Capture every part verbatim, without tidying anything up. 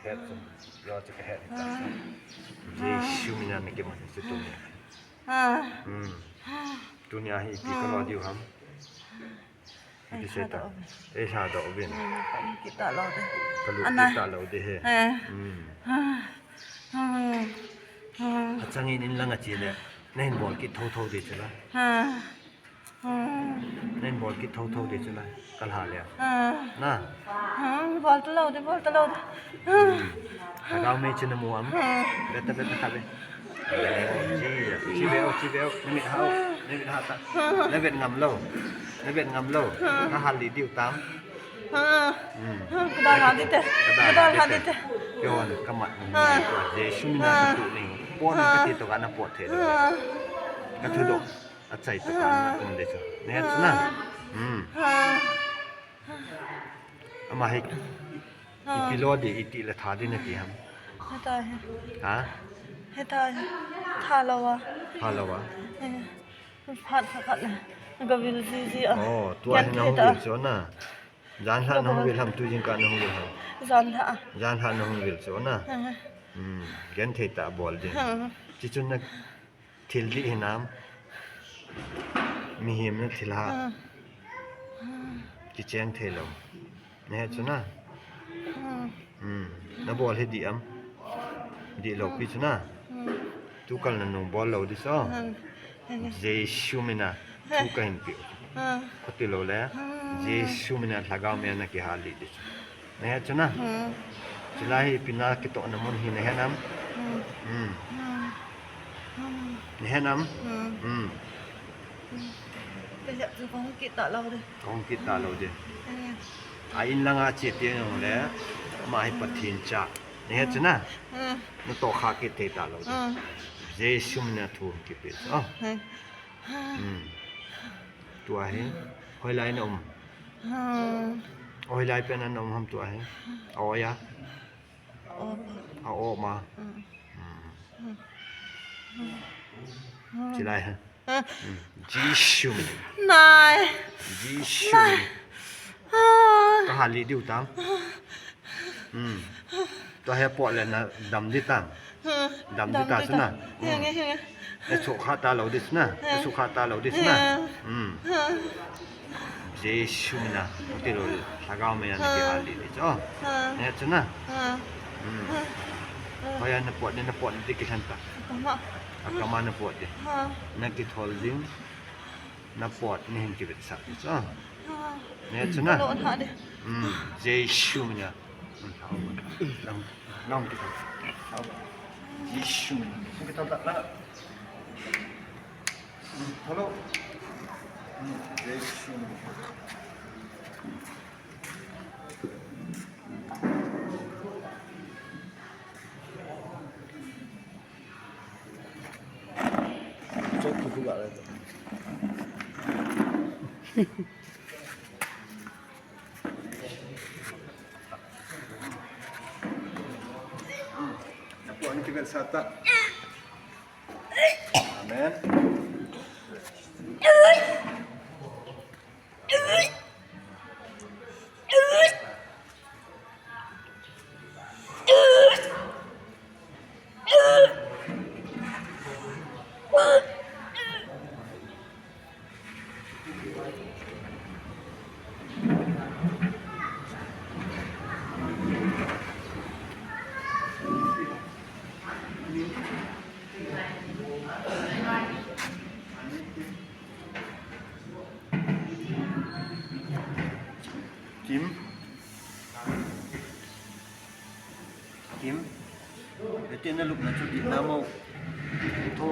Lo chu ka het ta. Jesu mina na kiman chu tu. Ah. Hmm. Tunia hi ipi ka lo diu ham. Ipi sei ta. Ei lhadoh uvin. Ka lut kit talou de. Ka lut kit talou de he. Hmm. Achangin in langa che le. Na hin bol kit thotho de chu la. Na hin bol kit thotho de chu la. Ka lha le. Na. Bol talou de, bol talou de. Lhagao mei chu na mu am. Beta, beta, kha be. Chi, chi ve o, chi ve o. Na mit ha o. Na mit ha ta. Na vet ngam lou. Na vet ngam lou. Na hal li diu tam. Ka dal ha di te. Ka dal ha di te. Keiho na ka mat. Jesu mina ka tu ni. Pot na ka ti to ka na pot the. Ka thudoh. Achai to ka na kum de chu. Na het chu na. Hmm. Ama hi. Ipi lo di, iti le tha di na ti ham. Heta hi. Ha? Heta hi. Tha lou a. Tha lou a. Eh. Phat phat phat na. Ka vil ji ji a. Oh, tua hi na hung vil chu na. Jan lha na hung vil ham, tu jingkah na hung vil ham. Jan lha. Jan lha na hung vil chu na. Hmm. Genthei tah bol ding. Chi chun na Thil dih hinam. Mihem na thilha. Kicheng thei lou. Na het chu na. Hmm. Na bol hi dih am. Dih lou pi chu na. Tu kal na nung bol lou di so. Jesu mina. Thu ka hin pi. Khuti lou le. Jesu mina lhagao mina na kihal lih di chu. Na het chu na. Chulai hi ipi na kitohna mun hi na het nam. Hmm. Na het nam. Hmm. Ka het chu ka hung kit talou de. Ka hung kit talou de. A in langa che te nung le. Ama hi Pathen cha. Na het chu na. Na tohkha kit thei talou de. Jesu mina thu kipe. Oh. Hmm. Tua hi, hoilai na um. Hoilai pen na um ham tua hi. A oi a. A oi ma. Chilai ha. Jesu. Nai. Jesu. Ka hal lih diu tam. Hmm. Tua hi pot le na dam di tam. Dam di ta chu na. Hinge, hinge. Na sukha talou di chu na. Na sukha talou di chu na. Hmm. Jesu mina. Khuti lou le. Lhagao mina na kihal lih di chu. Na het chu na. Hmm. Hoiya na pot di, na pot di kilhen ta. Akama. Akama na pot di. Na kithol ding. Na pot ni hin kivetsah di chu. Na het chu na. Ka lo lha de. Hmm. Jesu mina. Long, long kithol. Jesu mina. Kithol ta na. Hmm. Hello. Hmm. Jesu mina. Amen. Kim. Kim. Ete na lupna chu kit na mo. Tho.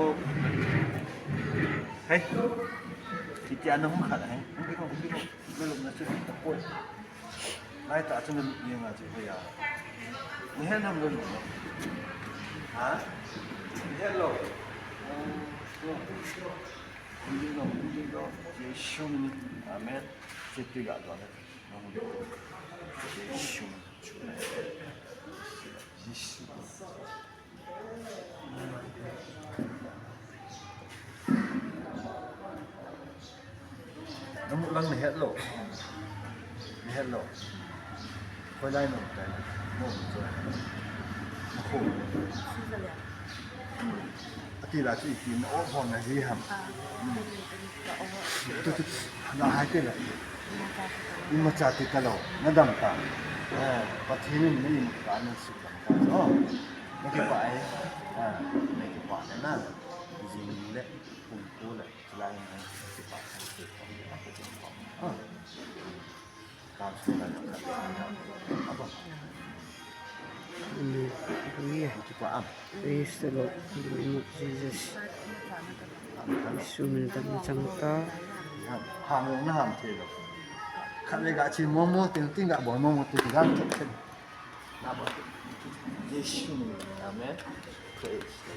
Hei. Kiti ana hung khat hei. Hung kit hung kit hung. Na lupna chu kit ta poi. Lai ta chu na lup ni nga chu hei ya. Ni hen nam lo. Ha? Ni hen lo. Jesu min. Amen. Chiti ga do ne. Jesu min. Jesu. Na mu lang na het lo. Na het lo. Hoilai na mu tai. Mu chu. Atila chu ipi na o bon na hi ham. Tu tu na hai te la. Imacha ti ta lo. Na dam ta. Eh, Pathen in na imacha na su dam ta. Oh. Na kipah e. Ah, na kipah e na. Jing le pumkul le. Chulai na kipah. Ah. Hallelujah. Praise the Lord. In the name of Jesus. Jesu min in chang ta. Ham, ham, na ham thei lo. Khat le ga chi mo mo ting ting ga bol mo mo ting ga thot thot. Na ba. Jesu min. Amen. Praise the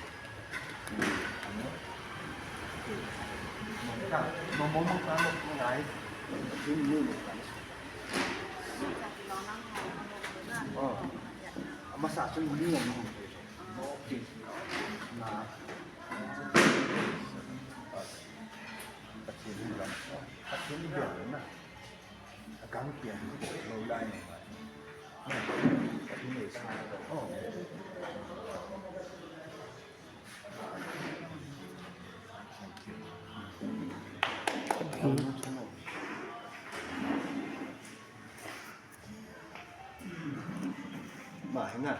Lord.